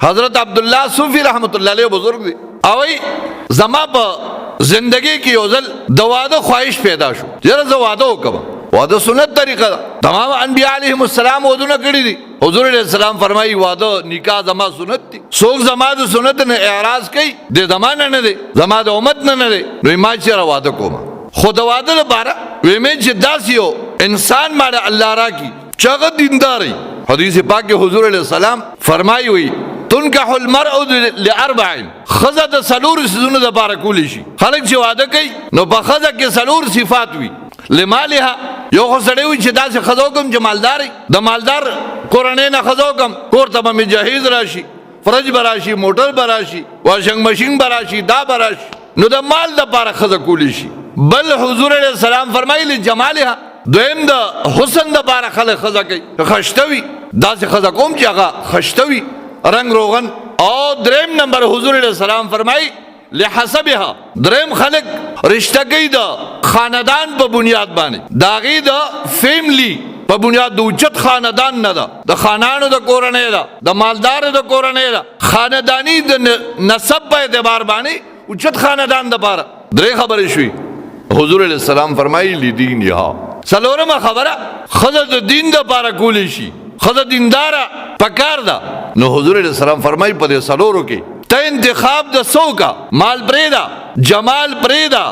حضرت عبد الله صوفي رحمت الله علیه بزرگ دی او زما په زندگی کې یو ځل د واده خواهش پیدا شو، یاره زه واده وکم. واده سنت طریقه ده، تمام انبیاء علیهم السلام ودونه کړی دي. حضور علیہ السلام فرمایي واده نکاح زما سنت دی، څوک زما د سنت نه اعراض کوي د زمانه نه دی، زما د امت نه نه دی. نو ما چې را واده کوم، خو د واده لپاره وې مې چې داسې یو انسان ما الله راکي چې هغه دیندار وي. حدیث پاک کې حضور علیہ السلام فرمایي وي تنکح المرء لاربع، خزه د سلور سيزونو د پاره کولی شي. خلک چې واده کوي نو په خزه کې سلور صفات وي. لمالها، یو خو سړی وي چې داسې ښځه وکړم چې مالدار وي، د مالدار کورنۍ نه ښځه وکړم، کور ته به مې جهیز راشي، فرج به راشي، موټر به راشي، واشنګ ماشین به راشي، دا به راشي، نو د مال دپاره ښځه کولی شي. بل حضور علیه السلام فرمایي لجمالها، دویم د حسن دپاره خلک ښځه کوي، خشته وي، داسې ښځه کوم چې هغه خشته وي، رنګ روغن. او دریم نمبر حضور علیه السلام فرمایي لحسبها، دریم خلک رشتہ کوي د خاندان په بنیاد باندې، د هغې د فیملی په بنیاد، د اوچت خاندان نه ده، د خانانو د کورنۍ ده، د مالدارو د کورنۍ ده، خاندانی د نسب په اعتبار باندې اوچت خاندان د پاره. درې خبرې شوې. حضور علیه السلام فرمایي لدینها. څلورمه خبره، ښځه د دین د پاره کولی شي، ښځه دینداره پکار ده. نو حضور علیه السلام فرمایي په دې څلورو کې ته انتخاب د څه وکړه، مال پرېږده، جمال پرېږده،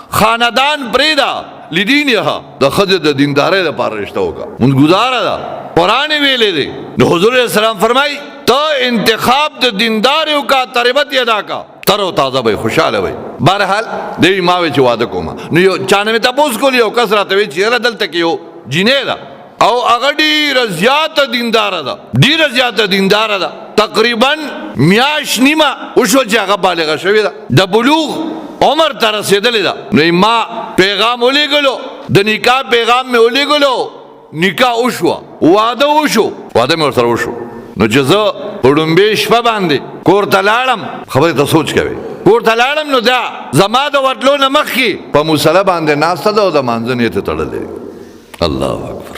خاندان پرېږده، لدینها، د ښځې د دیندارۍ دپاره رشته وکړه، مونږ ګزاره ده، قرآن یې ویلی دی. نو حضور علیه السلام فرمایي ته انتخاب د دیندارې وکړه، تربت یې ادا کړه، تر او تازه به خوشاله وي. بهرحال دی ما وی چې واده کوم، نو یو چانه مې تپوس کول، یو کس راته وی چې یاره دلته کې یو جینۍ ده او هغه ډېره زیاته دینداره ده، ډېره زیاته دینداره ده، تقریبا میاش نیمه وشوه چې هغه بالغه شوې ده، د بلوغ عمر ته رسېدلې ده. نو ما پیغام ولیږلو، د نکاح پیغام مې ولیږلو، نکاح وشوه، واده وشو، واده مې ورسره وشو. نو چې زه په ړومبۍ شپه باندې کور ته لاړم، خبرې ته سوچ کوي، کور ته لاړم، نو دا زما د ورتلو نه مخکې په مصلی باندې ناسته ده او د مانځه نیت یې تړلی. الله اکبر.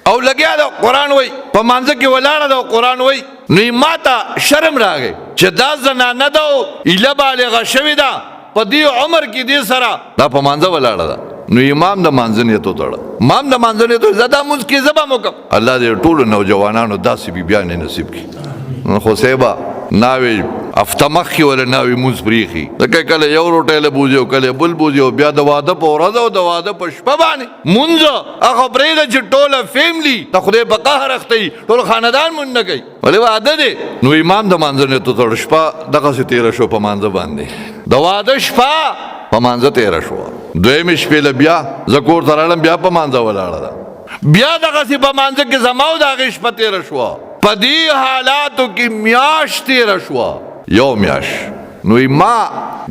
او لګیا ده قرآن وایي، په مانځه کې ولاړه ده او قرآن وایي. نو ما ته شرم راغی چې دا زنانه ده او ایله بالغه شوې ده، په دې عمر کې دې سره دا په مانځه ولاړه ده. نو امام د مانځه نیت وتړه، امام د مانځه نیت وتړه، دا مونځ کې زه به هم وکړم. الله دې ټولو نوجوانانو داسې بیبیانې نصیب کړي. خو صاحبه ناوې هفته مخکې وله ناوې مونځ پرېښي، ځکه کله یو روټۍ له بوځي او کله بل بوځي، او بیا د واده په ورځ او د واده په شپه باندې مونځ هغه پرېږده چې ټوله فیملی د خدای په قهر اخته وي، ټول خاندان مونځ نه کوي، ولې واده دی. نو امام د مانځه نه ته شپه دغسې تېره شو په مانځه باندې، د واده شپه په مانځه تېره شوه. دویمې شپې له بیا زه کور ته راغلم، بیا په مانځه ولاړه ده، بیا دغسې په مانځه کې زما او د هغې شپه تېره شوه. په دې حالاتو کې میاشت تېره شوه، یو میاشت. نو ما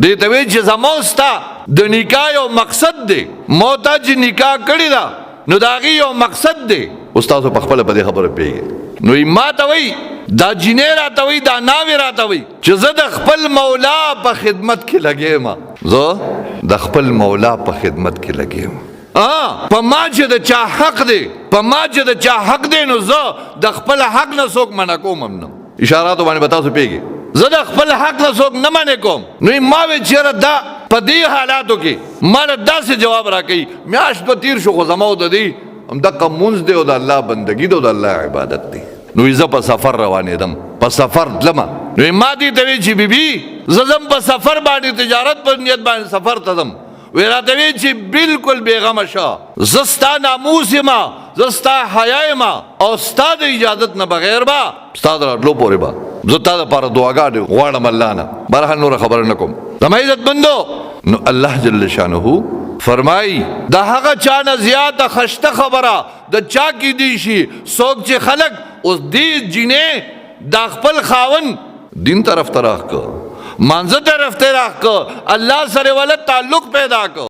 دې ته ویل چې زما او ستا د نکاح یو مقصد دی، ما تا چې نکاح کړې ده نو د هغې یو مقصد دی. اوس تاسو په خپله په دې خبره پوهېږئ. نو ما ته وایي دا جینۍ راته وایي، دا ناوې راته وایي چې زه د خپل مولا په خدمت کې لګیم، زه د خپل مولا په خدمت کې لګیم. په ما چې د چا حق دی، په ما چې د چا حق دی، نو زه د خپل حق نه څوک منع کوم هم نه. اشاراتو باندې به تاسو پوهېږئ، زه د خپل حق نه څوک نه منع کوم. نو ما ویل چې یاره دا په دې حالاتو کې ما له داسې جواب راکوي، میاشت به تېر شو، خو زما او د دې همدقه مونځ دی او د الله بندګي ده او د الله عبادت دی. نو زه په سفر روانېدم، په سفر تلم. نو ما دې ته ویل چې بیبي زه ځم په سفر باندې، تجارت په نیت باندې سفر ته ځم. وی راته وی چې بالکل بېغمه شه، زه ستا ناموس یم، زه ستا حیا یم، او ستا د اجازت نه بغیر به ستا د راتلو پورې به زه تا دپاره دعاګانې غواړم الله نه. بهرحال نوره خبره نه کوم. زما عزتمندو، نو الله جل شانه فرمایي د هغه چا نه زیاته خشته خبره د چا کیدی شي څوک چې خلک اوس دې جینۍ دا خپل خاون دین طرف ته راښکه، مانځه طرف ته راښکه، الله سره وله تعلق پیدا که.